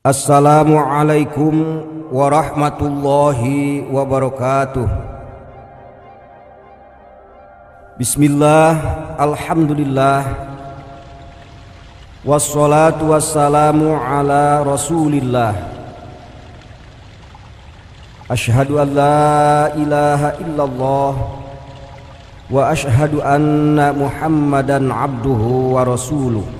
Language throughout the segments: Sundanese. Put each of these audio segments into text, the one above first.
Assalamualaikum warahmatullahi wabarakatuh. Bismillah, alhamdulillah, wassalatu wassalamu ala rasulillah. Ashhadu an la ilaha illallah wa ashhadu anna muhammadan abduhu wa rasuluh.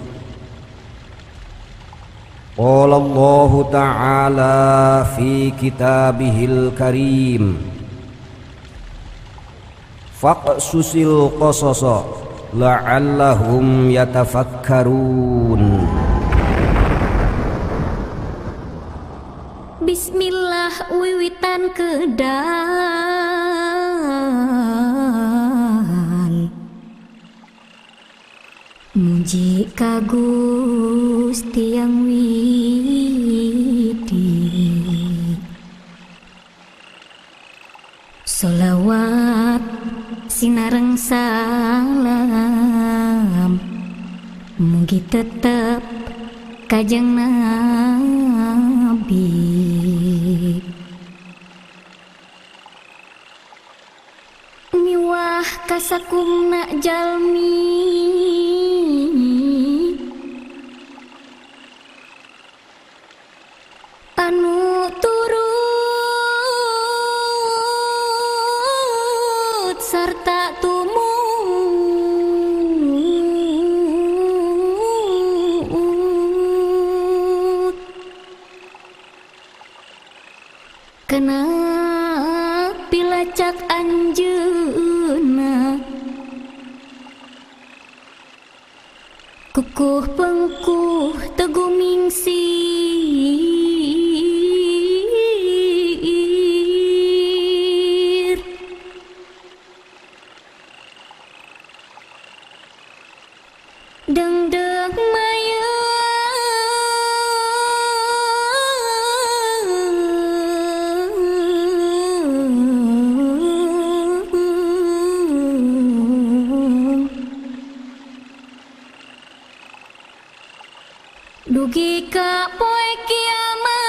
Qala Allahu ta'ala fi kitabihil karim, faqsusil qasasa la'allahum yatafakkarun. Bismillah wiwitan kedan muji ka Gusti Yang Widi, sholawat sinareng salam mugi tetep kajeng Nabi. Miwah kasakumna jalmi anu turut sarta tumut kena pilacak anjeunna kukuh pengkuh teguh mingsir. Dengdeng mayang dugi ka poe kiamat.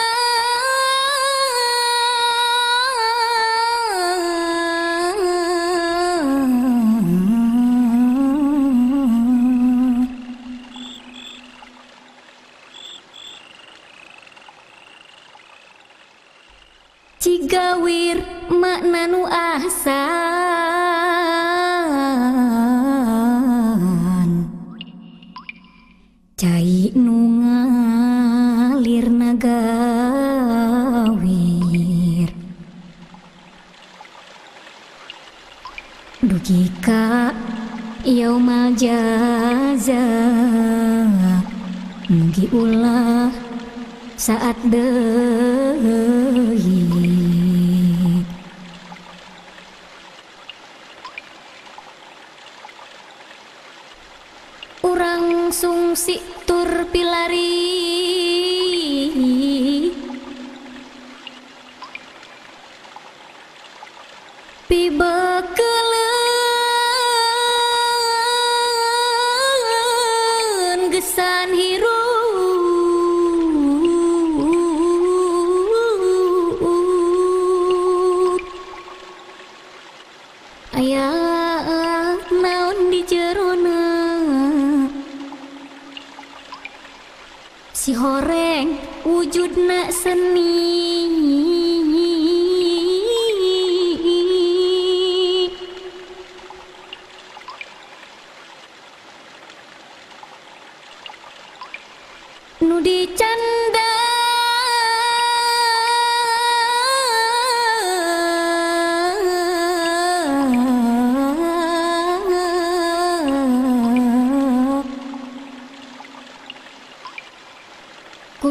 Cigawir makna nu ahsan cai nu ngalir nagawir dugi ka yaumal jaza mugi ulah saat deui. Urang sungsi tur pilari pibekeleun gesan hirup. Aya naon di jerona si horeng wujudna seni. Nu dicanda ku